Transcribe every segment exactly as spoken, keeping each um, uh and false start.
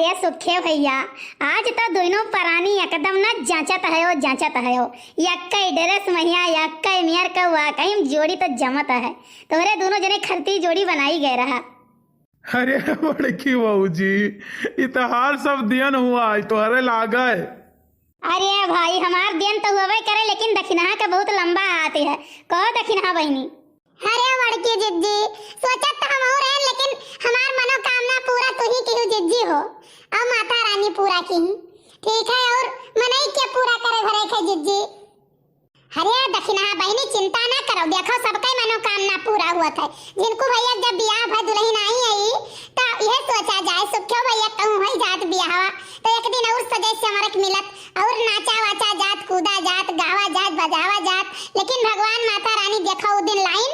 ए सुखे भइया, आज तउ दुइनो परानी एकदम न जाँचत हयो, जाँचत हयो। यक्कै dress महिया, यक्कै मेर क वाकई में जोड़ी तउ जमत है। तोहरे दुनो जने खरती जोड़ी बनाई गए रहा। अरे बड़की भउजी, ई तोहार सब देन हुआ, ई तोहरे लागे। अरे भाई, हमार देन तउ हुअबे करे, लेकिन दखिनहा क बहुत लंबा हाथ है। कहो दखिनहा बहिनी। अरे बड़की जिज्जी, सोचत त हमहू रहेन, लेकिन हमार मनोकामना पूरा तुही किहू जिज्जी हो, अउर माता रानी पूरा किही। ठीक है, अउर मनई के पूरा करे भरे के जिज्जी। अरे दखिनहा बहिनी, चिंता ना करो, देखो सबकै मनोकामना पूरा हुअत है। झिनकू भइया जब बियाह भय दुलहिन आई है, त इहे सोचा जाए, सुख्यो भइया कहूँ होई जात बियाहवा, त एक दिन अउर सजै संवरै क मिलत, अउर नाचा वाचा जात, कूदा जात, गावा जात, बजावा जात। लेकिन भगवान माता रानी देखो उ दिन लाइन,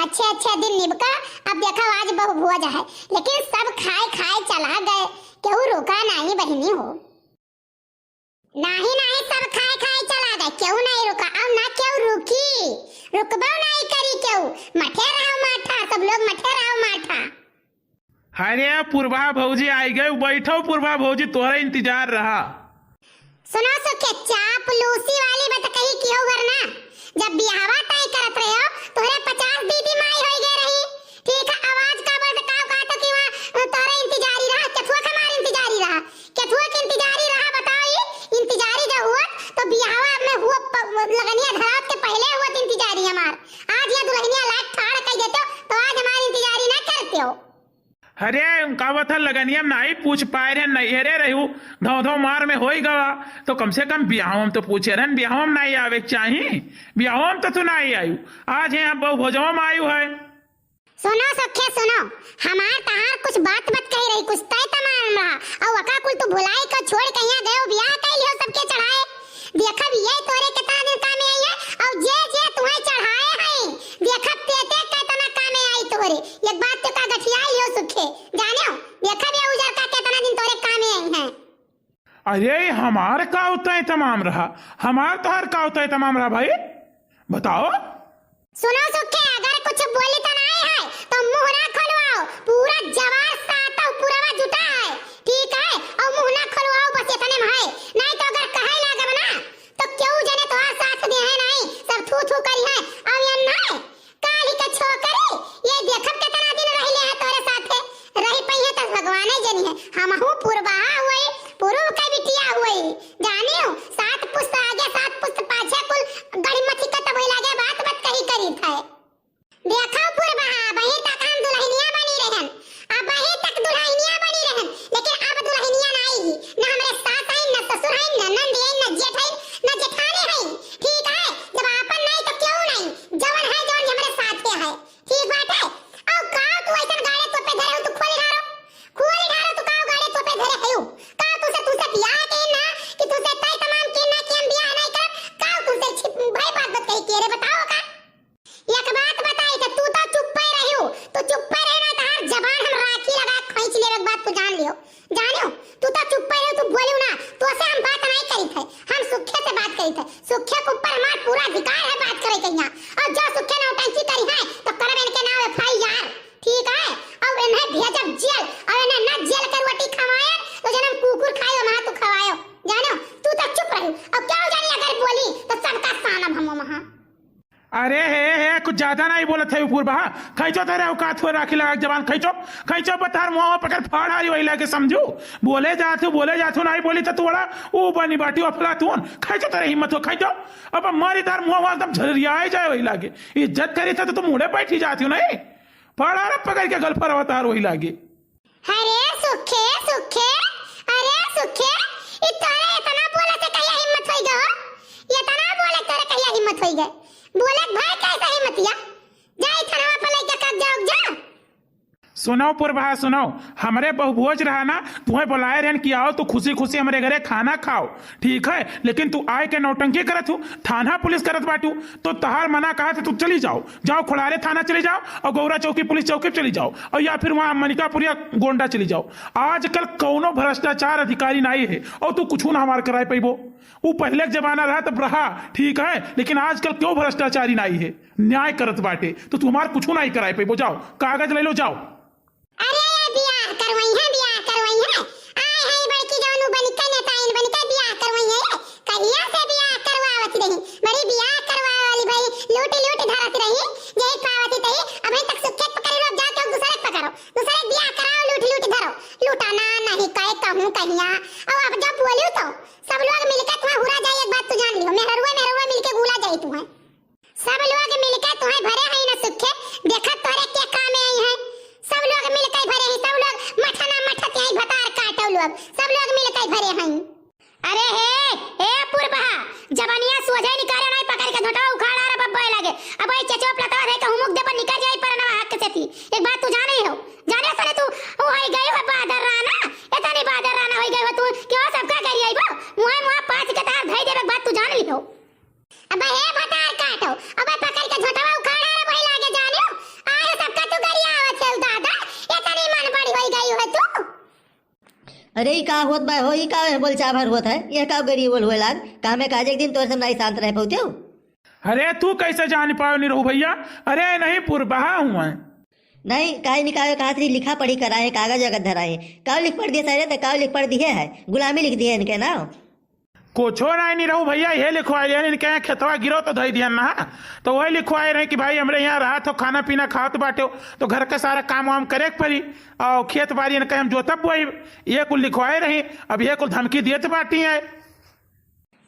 अच्छे अच्छे दिन निबका। अब देखो आज बहु भोज है, लेकिन सब खाए खाए चला गए, केहू रुका नाहीं बहिनी हो। नाहीं नाहीं, सब खाए खाए चला गए, केहू नाहीं रुका, अउर ना केहू रुकी, रुकबो नाहीं करी केहू। मठे रहो माठा, सब लोग मठे रहो माठा। अरे पुरबा भउजी आई गए, बैठो पुरबा भउजी, तोहरा इंतजार रहा। सुनो सुखे, चापलूसी वाली बात कही किहो वरना, जब बियाहवा तय करत रहे हो, तोहरे पचास दीदी माई होई गए रही। ठीक है, आवाज का बोलत का कहत हो कि वहाँ तोहरे इंतजारी रहा, केथुआ के हमार इंतजारी रहा, केथुआ के इंतजारी रहा, बताओ ई इंतजारी जो हुआ तो बियाहवा में हुआ प-, लगनिया धरावत के पहले हुआ इंतजारी हमार। आज ये दुलहिनिया लायक ठाड़ कह देते हो तो आज हमार इंतजारी ना करते हो। अरे, उनका बता लगनिया में नाहीं पूछ पाए रहे, नैहरे रहू, धौ धौ मार में होई गवा, तो कम से कम बियाहवा में तो पूछे रहन, बियाहवा में नाहीं आवे के चाही, बियाहवा में तो तू नाहीं आयु, आज यहाँ बहु भोजवा में आयु है। सुनो सखे सुनो, हमार तहार कुछ बात मत कही रही, कुछ तय तमाम रहा, और वका कुल तू भुलाई का छोड़ के यहाँ गयो, बियाह कई लियो सबके चढ़ाए, देखब ये तोरे कितना दिन कामे आई है, और जे जे तुम्हें चढ़ाए हैं, देखब ते ते कितना कामे आई तोरे। एक बात तो का गठिया लियो सुखे, जाने हो, देखब ये उजर का कितना दिन तोरे कामे आई हैं। अरे, हमार का उतना तमाम रहा, हमार तोहार का उतना तमाम रहा भाई, बताओ। सुनो सुखे, अगर कुछ बोली तो नहीं है तो मुंह ना खोलवाओ, पूरा जवार सातौ पुरवा जुटा है, ठीक है, और मुंह ना खोलवाओ, बस इतने में है, नहीं तो अगर कहे लागब ना तो केहू जने तोहार साथ दे है नहीं, सब थू थू करी है। अब ये नहीं, काली का छोकरी, ये देखब कितना दिन रहले है तोरे साथे, रही पई है तो भगवाने जनी है। हमहू पुरबहा हुई, पुरुब का बिटिया हुई, जानियो, सात पुस्त आगे, सात पुस्त पाछे कुल गड़ी मथी का तब लागे बात मत कही करी था। देखो पुरबहा, अबहीं तक हम दुलहिनिया बनी रहन, अबहीं तक दुलहिनिया बनी रहन, लेकिन अब दुलहिनिया नाहीं ही, न हमरे सास है, न ससुर है, न नंद है, न जेठ है, न जेठानी है। ठीक है, जब आपन नाहीं तो केहू नाहीं, जवन है जवन हमरे साथे है। ठीक बात है। और का तू ऐसन गाड़े तो पे धरे हो, तू खोल ढारो, खोल ढारो, तू का गाड़े तो पे धरे हो? का तुसे, तुसे बियाह के ना कि तुसे तय तमाम के ना कि हम बियाह नहीं करब? का तुसे छिप भाई बात बात कही के रे, बताओ का? एक बात बताई तो तू तो चुप्पे रहियो, तू चुप्पे रहे ना, तहार जबान हम राखी लगा खींच लेवे के बात तू जान लियो, जानियो, तू तो चुप्पे रहियो, तू बोलियो ना, तो से हम बात नहीं करी थे, हम सुखे से बात करी थे, सुखे के ऊपर हमार पूरा अधिकार है बात करे के यहाँ, और जो सुखे नौटंकी करी है तो करब इनके नाम F I R, ठीक है, और इन्हें भेजब जेल, और इन्हें ना जेल के रोटी खवाए तो जन्म कुकुर खाए वहाँ तू खवायो, जानियो, तू तो चुप रहियो, और क्या जानी अगर बोली तो सबका सानब हम वहाँ। अरे हे, हे, कुछ ज्यादा नहीं बोलत है उ पुरबहा। खैचो तेरे औकात हो राखी लगा के जबान, खैचो, खैचो बता, मुंह पकड़ फाड़ हारी वही लागे समझू। बोले जात हो, बोले जात हो, नहीं बोली तो तू बड़ा ऊ बनी बाटी अफलातून। खैचो तेरे हिम्मत हो, खैचो। अब मारी तार मुंह एकदम झरियाए जाए वही लागे। इज्जत करी था तो तुम मुड़े बैठी जाती हो नहीं। फाड़ा रे पकड़ के गल फरवा तार वही लागे। अरे सुखे, सुखे, अरे सुखे, ई तोरे इतना बोले से कहिया हिम्मत होई गो? इतना बोले तोरे कहिया हिम्मत होई गए? बोले के भाई कैसे हिम्मतिया? जा ई थनवा पर लइका कब जाओ जा। सुनो पुरबहा, सुनो, हमरे बहुभोज रहा ना, तुम्हें बुलाए रहन कि आओ तो खुशी खुशी हमरे घरे खाना खाओ, ठीक है, लेकिन तू आए के नौटंकी करत हूँ, थाना पुलिस करत बाटू, तो तहार मना कहा था, तू चली जाओ, जाओ खोड़ारे थाना चली जाओ और गौरा चौकी पुलिस चौकी चली जाओ, और या फिर वहाँ मनिकापुरिया गोंडा चली जाओ। आजकल कौनो भ्रष्टाचार अधिकारी नहीं है और तू कुछ ना हमार कराए पैबो। वो पहले के जमाना रहा तब रहा, ठीक है, लेकिन आजकल क्यों भ्रष्टाचारी नहीं है, न्याय करत बाटे, तो तू हमार कुछ नहीं कराए पैबो। जाओ कागज ले लो, जाओ। अरे ये बियाह करवाई है, बियाह करवाई है, आए हैं नहीं कहे कहूँ कहिया। और अब जब बोलू तो सब लोग मिलके तुम्हें हुरा जाए, एक बात तू जान लियो, मेहरुआ मेहरुआ मिलके गुला जाए तुम्हें। सब लोग मिलके तुम्हें भरे हैं ना सुखे, देखत तोहरे के कामे आई हैं। सब लोग मिलके भरे हैं, सब लोग मठा ना मठा के आई भतार काटो लोग, सब लोग मिलके भरे हैं। अरे हे, ए पुरबहा, जबनिया सोझे निकाले नहीं, पकड़ के झोंटवा उखाड़ा रे बब्बे लगे। अब वही चेचवा प्लतवा धइ के हुमुक देबो, निकल जाई परनवा हक से थी। एक बात तू जाने हो, जाने सने तू, वो होई गई हो बादर राना, इतनी बादर राना होई गई हो तू, कि वो सबका करी आई बो, मुँह मुँह पाँच के तार धई देबे, एक बात तू जान लियो। अबे हे भतार काटो, अबे पकड़ के झोंटवा उखाड़ा रे वही लागे जानियो। आहे सबका तू गरियावत है दादा, इतनी मन बड़ी होई गई हो तू। अरे ई का होत बा हो, ई का बोल चाभर होत है, ये का गरियावल होए लाग? कामे काज एक दिन तोर से नहीं शांत रह पौते हो। अरे तू कैसे जान पायो निरहू भैया? अरे नहीं पुरबहा हुआ है। नहीं, काहे निकायो कहा थी लिखा पढ़ी कराए, कागज अगत धराए, काव लिख पढ़ दिए सारे, तो काव लिख पढ़ दिए है, गुलामी लिख दिए इनके नाम। कुछो नाहीं निरहू भैया, ये लिखवाए रहे इनके यहाँ खेतवा गिरो तो धई दिहन ना, तो वही लिखवाए रहे कि भाई हमरे यहाँ रहा तो खाना पीना खात बाटे हो, तो घर का सारा काम वाम करे के पड़ी, और खेत बारी इनके हम जोतब बोई, ये कुल लिखवाए रही। अब ये कुल धमकी देत बाटी है।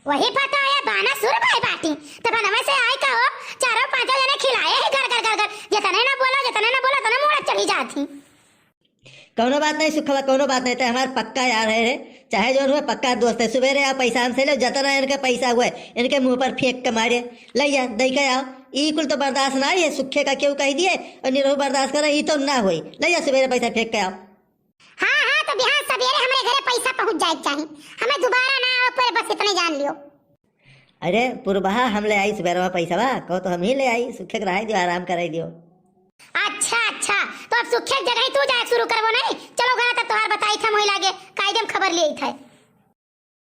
वही पता है बाना सुर भाई बाटी, तब बनवे से आए का हो, चारों पांचों जने खिलाए ही घर घर घर घर, जितने ना बोला जितने ना बोला उतने मुड़ा चढ़ी जाती। कौनो बात नहीं सुखवा, कौनो बात नहीं, ते हमार पक्का यार है रे, चाहे जौन हुए पक्का दोस्त है। सुबेरे आओ पैसा हमसे ले, जतना इनके पैसा हुए इनके मुंह पर फेंक के मारे, ले जा दई के आओ। ई कुल तो बर्दाश्त ना है, सुखे का क्यों कह दिए और निरहू बर्दाश्त करे, ई तो ना होई। ले जा सुबेरे पैसा फेंक के आओ। हाँ हाँ, तो बिहान सबेरे हमरे घरे पैसा पहुंच जाए के चाही, हमें दोबारा ना आवे पड़े, बस इतने जान लियो। अरे पुरबहा हम ले आई सुबेरवा पैसवा, कहो तो हम ही ले आई, सुखे के रहाई दियो, आराम कराई दियो। अच्छा अच्छा, तो अब सुखे के जगह ही तू जाए शुरू करबो ना,